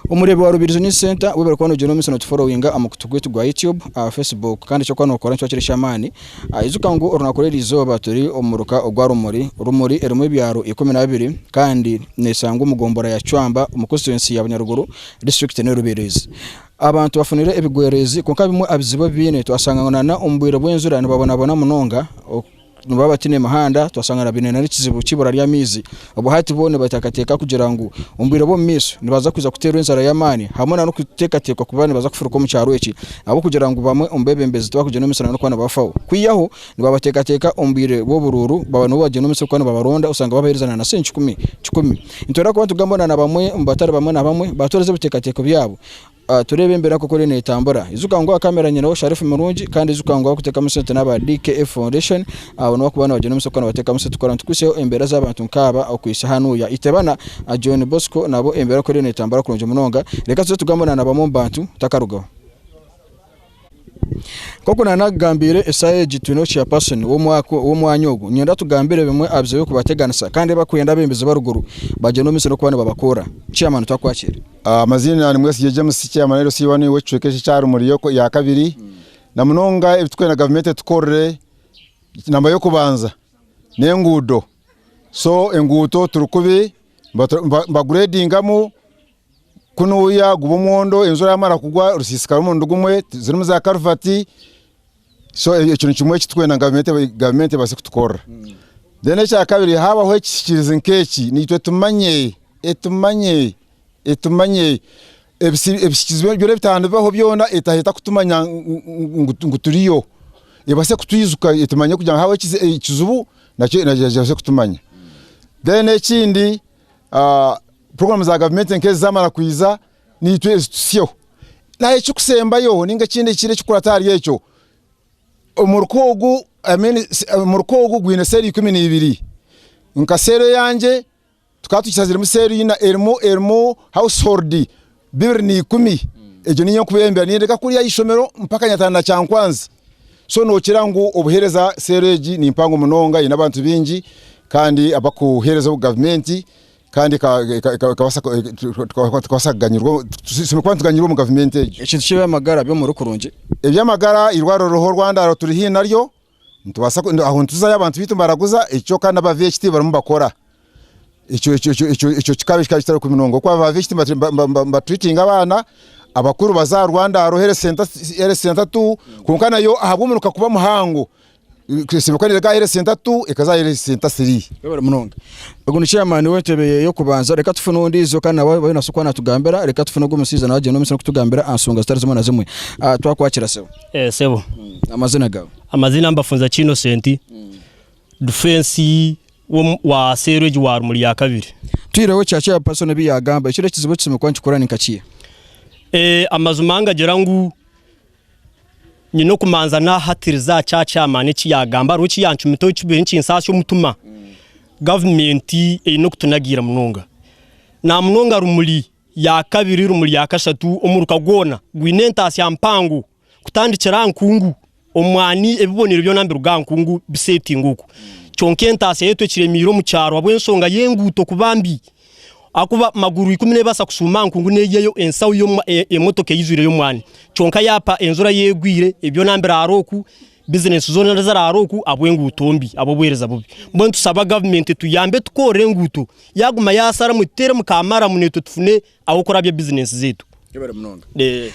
Omureebi wa Rubirizi News Centre webare kuba nogyenda omu maisho notuforowinga aha mukutu gwaitu gwa YouTube, aha Facebook kandi eki orikuba nokora nikiba kiri eky'amaani. Ijuka ngu orunaku rw'erizooba turi omu muruka ogwa Rumuri. Rumuri erimu ebyaro 12 kandi neshangwa omu gombora ya Cwamba omu constituency ya Bunyaruguru, disiturikiti n'e Rubirizi. Abantu bafunire ebigwererezi kwonka bimwe aha bizibu ebi baine twashanga ngu nana omu bwire bw'enjura nibabonabona munonga. Nibaba bataine mihanda, twashanga baine n'ekizibu ky'eibura ry'amaizi. Obwo hati bo nibateekateeka kugira ngu omu bwire bw'omu maisho nibaza kwija kuteerwa enjara y'amaani hamwe n'okuteekateekwa kuba nibaza kufuruka omu kyaro eki ahabw'okugira ngu bamwe omu beebembezi tibarikugyenda omu maisho n'okuba nibabafaho. Kwihaho nibabateekateeka omu bwire bw'oburuuru baaba nibo bagyenda omu maisho kuba nibabaronda osanga babaheereza na sente kikumi. Nitwenda kuba nitugamba na bamwe omu batari bamwe na bamwe baatuheereza ebiteekateeko byabo. Tureebe embeera nk'oku eriyo neetambura. Ijuka ngu aha kamera nyineho Sharifu Murungi kandi ijuka ngu abarikuteekamu sente n'aba DKF Foundation abo nibo barikuba nibagyenda omu maisho kuba nibateekamu sente kukora ngu tukuhitsyeho embeera z'abantu nk'aba okuhitsya hanuya. Itebana John Bosco nabo embeera oku eriyo neetambura kurungi munonga. Reka tuze tugambe na bamwe omu bantu tutakarugaho. Nk'oku naanakugambiire eshaaha egi twineho chairperson w'omwanya ogu, niinyenda atugambire bimwe aha bizibu ebirikubateganisa kandi ebi barikwenda abeebembezi b'aruguru bagyende omu maisho n'okuba nibabakorera. Chairman twakwakiira. Amaziina ni Mwesigye James Chairman LC1 w'ekicweka eki ekya Rumuri ya kabiri. Na munonga ebi turikwenda gavumenti etukorere namba y'okubanza n'enguudo. So enguuto turi kubi nibaguredingamu kunuya guba omwondo enjura yamara kugwa rusiisikara omurundi gumwe zirimu za karuvati so ekyo nikimwe eki turikwenda ngu gavumenti ebaase kutukorera. Then ekyakabiri haabaho ekihikiirizi nk'eki naitwe tumanye etumanye etumanye ebihikiirizi byona ebitaano bibaho byona etaahe etakutumanya ngu turiyo ebaase kutwijuka etumanye kugira ngu haabaho ekizibu nakyo ebaase kutumanya. Then ekindi Puroguraamu za gavumenti nk'ezi zaamara kwija, naitwe zituhitsyeho. Nahi ekirikusembayo nainga ekindi ekindi ekirikukurata ahari ekyo, omuruka ogu I mean omuruka ogu gwine seeri 12. Nka seeri eyangye tukaba tukishaziremu seeri ina erimu erimu household 210. Egyo niinye nkubembera nindeka kuriya aha ishomero mpaka Nyatana na Kyankwanzi. So nookira ngu obuheereza seeri egi ni mpango munonga eine abantu baingi kandi abakuheereza gavumenti kandi tukabaasa kuganyirwa tushemereire kuba nituganyirwa omu gavumenti egyo. Ekintu ky'eby'amagara byo muri kurungi. Eby'amagara eirwariro ririho Rwandaro turi haihi naryo nitubaasa aho nituzayo abantu baitu nibaraguza ekyo kandi aba VHT barimu nibakora ekyo ekyo kikaba kitari kubi munonga ahabw'okuba aba VHT nibaturitinga abaana abakuru baza aha Rwandaro health center tu kwonka nayo ahabw'omuruka kuba muhango Esiimuka neruga aha health center 2 ekaza aha health center 3. Webare munonga. Ogu ni chairman w'entebe y'okubanza. Reka tufune ondiijo kandi nawe abe nabaasa kuba natugambira. Reka tufune ogu omushaija nawe agyende omu maisho n'okutugambira aha nshonga zitari zimwe na zimwe. Ah, Twakwakira sebo. Eh, sebo. Amazina gawe? Amazina Mbafunza Innocent, defense wa seero egi wa Rumuri ya kabiri. Twireho kya chairperson ebi yagamba, ekiro ekizibu ekishemereire kuba nikikora ni nka kiiha? Eh, amazima ngagira ngu Nyine okumanza nahatiriza aha kya chairman eki yagamba hariho eki yancumita ekibaire nikinsaasya omutima. Gavumenti eine okutunagiira munonga. Namunonga Rumuri ya kabiri, Rumuri ya kashatu omuruka gwona gwine entaasya mpango kutandikira aha nkungu omwani ebiboniire byona nibiruga aha nkungu bisetinga okwo. Kyonka entaasya yaitu ekiremiire omu kyaro ahabw'enshonga y'enguuto kuba mbi. Ahakuba maguru ikumi neebaasa kushuuma aha nkungu neeyihayo ensaho y'emotoka eijwire y'omwani. Kyonka yaapa enjura y'egwire, byona nibiraara oku, bizinesi zoona ziraara oku ahabw'enguuto mbi, ahabw'obuheereza bubi. Mbwenu nitusaba gavumenti etuyambe etukorere enguuto, yaaguma yaasharamu etuteeremu ka maramu naitwe tufune ah'okurabya bizinesi zaitu. Yebare munonga.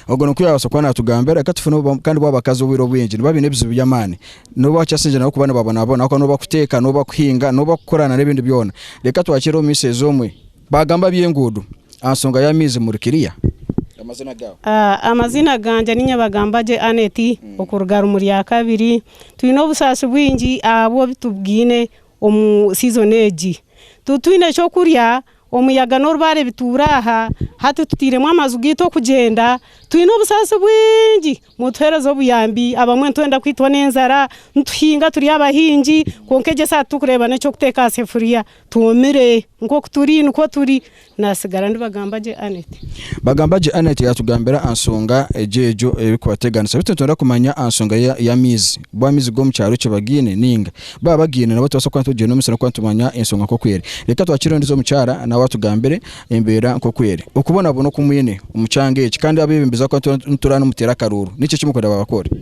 Ogwo nikwo yaabaasa kuba naatugambira. Reka tufune kandi bo abakazi obwire obwingi nibaba baine ebizibu by'amaani. N'obu bakyasingyire nabo kuba nibabonabona ahakuba n'obu bakuteeka, n'obu bakuhinga, n'obu bakukorana n'ebindi byona. Reka twakiire omu maisho omwe. Baagamba aby'enguudo aha nshonga y'amaizi muri Kiriya. Amazina gaawe? Amazina gangye ni Nyabagambagye Annet okuruga Rumuri-ya-kabiri. Twine obusaasi bwingi ahabw'obu tubwine omu sizoni egi. Titwine ky'okurya, omuyaga n'orubaare bituura aha, hati tutairemu amaju gaitu okugyenda, twine obusaasi bwingi, mutuheereze obuyambi, abamwe nitwenda kwitwa n'enjara, nituhinga turi abahingi kwonka egi esaaha titukureeba n'eky'okuteeka aha sefuriya, twomire, nk'oku turi nikwo turi. Nasigara ndi Bagambagye Annet. Bagambagye Annet yatugambira aha nshonga egyo egyo erikubateganisa beitu nitwenda kumanya aha nshonga y'amaizi bo amaizi g'omu kyaro ekyo bagaine ninga baaba bagaine nabwo nitubaasa kuba nitugyenda omu maisho n'okuba nitumanya enshonga nk'oku eri. Reka twakire ondiijo omukyara nawe. Nawe atugambire embeera nk'oku eri. Okubonabona oku mwine omu kyanga eki kandi abeebembezi abakuba nitureeba nimuteera akaruuru, niki eki murikwenda babakorere?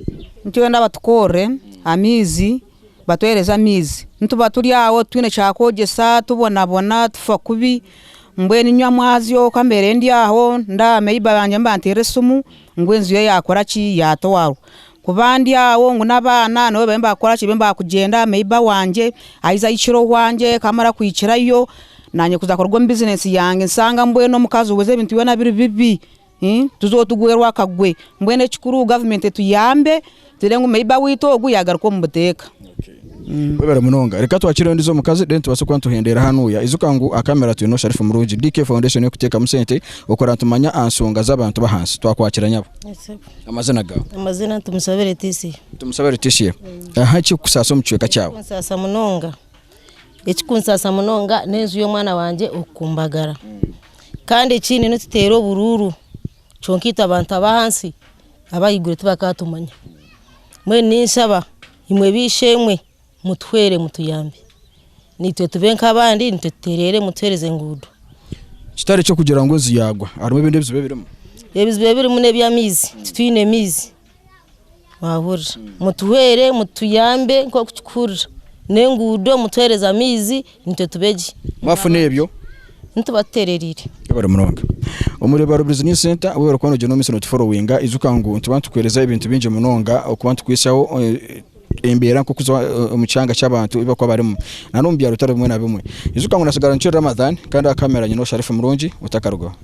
Nitwenda batukorre amaizi, batuhereze amaizi. Nituba turi aho titwine kyakwogyesa, tubonabona, tufa kubi, mbwenu nyamwazyo ka mbeire ndi aho ndaama ei bangye nibanteerera esimu ngu enju ye yakora ki, yatwarwa. Kuba ndi aho ngu n'abaana nibo bariyo nibakora ki, bariyo nibakugyenda neighbour wangye aija ahikire owangye ku amara kuhikirayo naanye kuza kuruga omu bizinesi yangye nshanga mbwenu omukazi we ebintu byona biri bibi, tuza tugwerwa akagwe. Mbwenu ekikuru gavumenti etuyambe turebe ngu neighbour waitu ogu yagaruka omu buteeka. Webare munonga. Reka twakire ondijo omukazi then tubaase kuba nituhendeera hanuya. Ijuka ngu aha camera twine Sharifu Murungi, DK Foundation erikuteekamu sente okora nitumanya aha nshonga z'abantu b'ahansi. Twakwakira nyabo. Amazina gaawe? Amazina Tumusabe Leticia. Tumusabe Leticia. Aha ekirikukusaasa omu kicweka kyawe? Ekikunsaasa munonga, ekikunsaasa munonga n'enju y'omwana wangye okukumbagara. Kandi ekindi nituteera oburuuru kyonka itwe abantu ab'ahansi ab'ahaiguru tibakatumanya. Mbwenu ninshaba imwe b'eishe-emwe mutuhwere mutuyambe. Naitwe tube nk'abandi naitwe tutereere mutuheereze enguudo. Kitari eky'okugira ngu enju yaagwa, harimu ebindi ebizibu ebirimu? Ebizibu ebirimu n'eby'amaizi, titwine maizi wahurira. Mutuhwere mutuyambe nk'oku turikuhurira n'enguudo mutuheereze amaizi naitwe tube gye. Mwafuna ebyo? Nituba tuterereire. Webare munonga. Omuri Barubirizi News Center webare kuba nogyenda omu maisho notuforowinga ijuka ngu nituba nitukuhereza ebintu bingi munonga okuba nitukuhitsyaho embeera nk'oku omu kyanga ky'abantu ebi barikuba barimu na n'omu byaro bitari bimwe na bimwe. Ijuka ngu nasigara nikyo Ramadhan kandi aha kamera nyineho Sharifu Murungi otakarugaho.